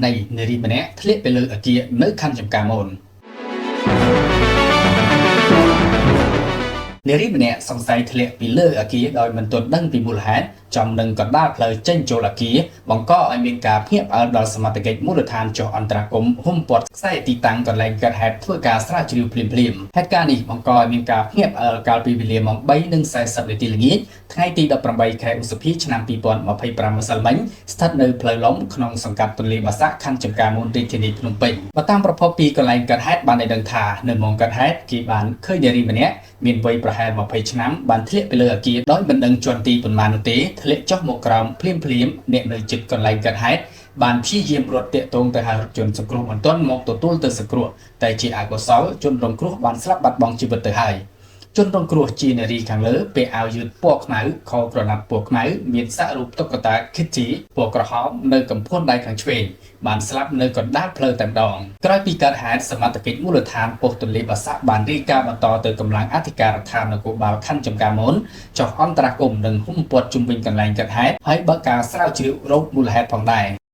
ណីនារីម្នាក់ធ្លាក់ទៅលើអគារនៅខណ្ឌចំការមននារីម្នាក់សង្ស័យធ្លាក់ពីលើអគារដោយមិនទាន់ដឹងពីមូលហេតុចំនឹងកណ្ដាលផ្លូវចេញចូលអគារបង្កឲ្យមានការភ្ញាក់ផ្អើលដល់សមត្ថកិច្ចមូលដ្ឋានចុះអន្តរាគមន៍ហ៊ុំព័ទ្ធខ្សែទីតាំងកន្លែងកើតហេតុធ្វើការស្រាវជ្រាវភ្លាមៗហេតុការណ៍នេះបង្កឲ្យមានការភ្ញាក់ផ្អើលកាលពីវេលាម៉ោង3:40នាទីល្ងាចថ្ងៃទី18ខែឧសភាឆ្នាំ2025ម្សិលមិញស្ថិតនៅផ្លូវលំក្នុងសង្កាត់ទន្លេបាសាក់ខណ្ឌចំការមនរាជធានីភ្នំពេញបើតាមប្រភពពីកន្លែងកើតហេតុបានឲ្យដឹងថានៅម៉ោងកើតហេតុគេបានឃើញនារីម្នាក់មានវ័យប្រហែល20ឆ្នាំបានធ្លាក់ពីលើអគារដោយមិនដឹងជាន់ទីប៉ុន្មាននោះទេធ្លាក់ចុះមកក្រោមភ្លាមៗអ្នកនៅជិតកន្លែងកើតហេតុបានព្យាយាមរត់ទាក់ទងទៅហៅរថយន្តសង្គ្រោះបន្ទាន់មកទទួលទៅសង្គ្រោះតែជាអកុសលជនរងគ្រោះបានស្លាប់បាត់បង់ជីវិតទៅហើយជនរងគ្រោះជានារីខាងលើពាក់អាវយឺតពណ៌ខ្មៅខោក្រណាត់ពណ៌ខ្មៅមានសាក់រូបតុក្កតា Kitty ពណ៌ក្រហមនៅកំភួនដៃខាងឆ្វេងបានស្លាប់នៅកណ្ដាលផ្លូវតែម្ដងក្រោយពីកើតហេតុសមត្ថកិច្ចមូលដ្ឋានប៉ុស្តិ៍ទន្លេបាសាក់បានរាយការណ៍បន្តទៅកម្លាំងអធិការដ្ឋាននគរបាលខណ្ឌចំការមនចុះអន្តរាគមន៍និងហ៊ុំព័ទ្ធជុំវិញកន្លែងកើតហេតុហើយបើកការស្រាវជ្រាវរកមូលហេតុផងដែរ។